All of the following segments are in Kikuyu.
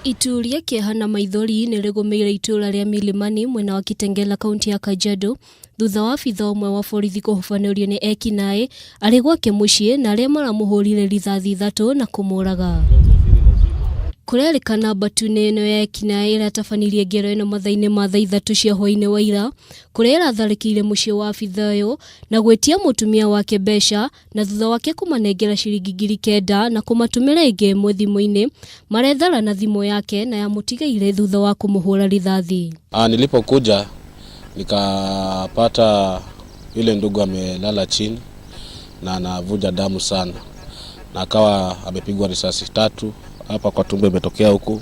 Itu rĩa kĩeha na maithori nĩ rĩgũmĩire itũũra rĩa Milimani mwena wa Kitengela kaunti ya Kajiado thutha wa abitha ũmwe wa borithi kũhobanĩrio nĩ ekinaĩ arĩ gwake mũciĩ na arĩa maramũhũrire rithathi ithatũ na kũmũraga. Kũrerĩkana mbatuni ĩno ya ekinaĩ ĩratabanirie ngero ĩno mathaa-inĩ ma thaa ithatũ cia hwaĩ-inĩ wa ira kũrĩa ĩratharĩkĩire mũciĩ wa abitha ũyũ na gwĩtia mũtumia wake mbeca na thutha wake kũmanengera ciringi 9,000 na kũmatũmĩra ĩngĩ ĩmwe thimũ-inĩ marethara na thimũ yake na yamũtigaire thutha wa kũmũhũra rithathi. Nilipokuja nikapata yule ndugu amelala chini na anavuja damu sana, na akawa amepigwa risasi tatu hapa kwa tumbo imetokea huku,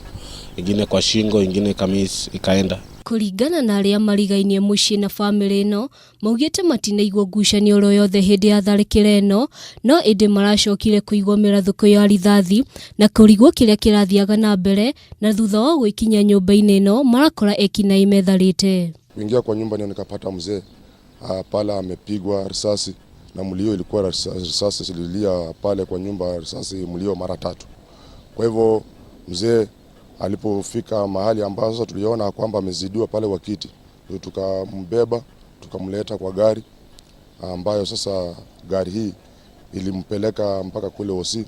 ingine kwa shingo, ingine ikamis ikaenda. Kũringana na arĩa marigainie mũciĩ na bamĩrĩ ĩno, maugĩte matinaigua ngucanio oro yothe hĩndĩ ya tharĩkĩra ĩno, no ĩndĩ maracokire kũigua mĩrathũko ya rithathi na kũrigwo kĩrĩa kĩrathiaga na mbere, na thutha wa gwĩkinyia nyũmba-inĩ ĩno marakora ekinaĩ metharĩte. Kuingia kwa nyumba ndio nikapata mzee pale amepigwa risasi na mlio ilikuwa risasi zililia pale kwa nyumba, risasi mlio mara tatu. Kwa hivyo mzee alipofika mahali ambapo sasa tuliona kwamba amezidiwa pale kwa kiti, ndio tukambeba tukamleta kwa gari ambayo sasa gari hii ilimpeleka mpaka kule hosi.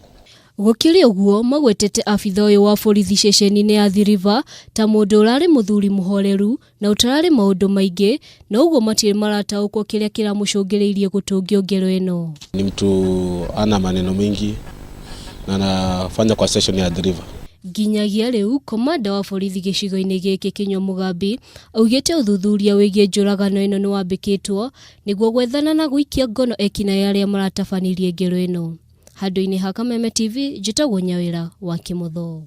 Gũkĩrĩ ũguo, magwetete abitha ũyũ wa borithi ceceni-inĩ ya Athi River ta mũndũ ũrarĩ mũthuri mũhoreru na ũtararĩ maũndũ maingĩ, na ũguo matirĩ marataũkwo kĩrĩa kĩramũcũngĩrĩirie gũtũngio ngero ĩno. Ni mtu ana maneno mingi na anafanya kwa station ya Athi River. Nginyagia rĩu, komanda wa borithi gĩcigo-inĩ gĩkĩ Kinyua Mugambi augĩte ũthuthuria wĩgiĩ njũragano ĩno nĩ wambĩkĩtwo nĩguo gwethana na gũikia ngono ekinaĩ arĩa maratabanirie ngero ĩno. Handũ-inĩ ha Kameme TV, njĩtagwo Nyawĩra wa Kĩmotho.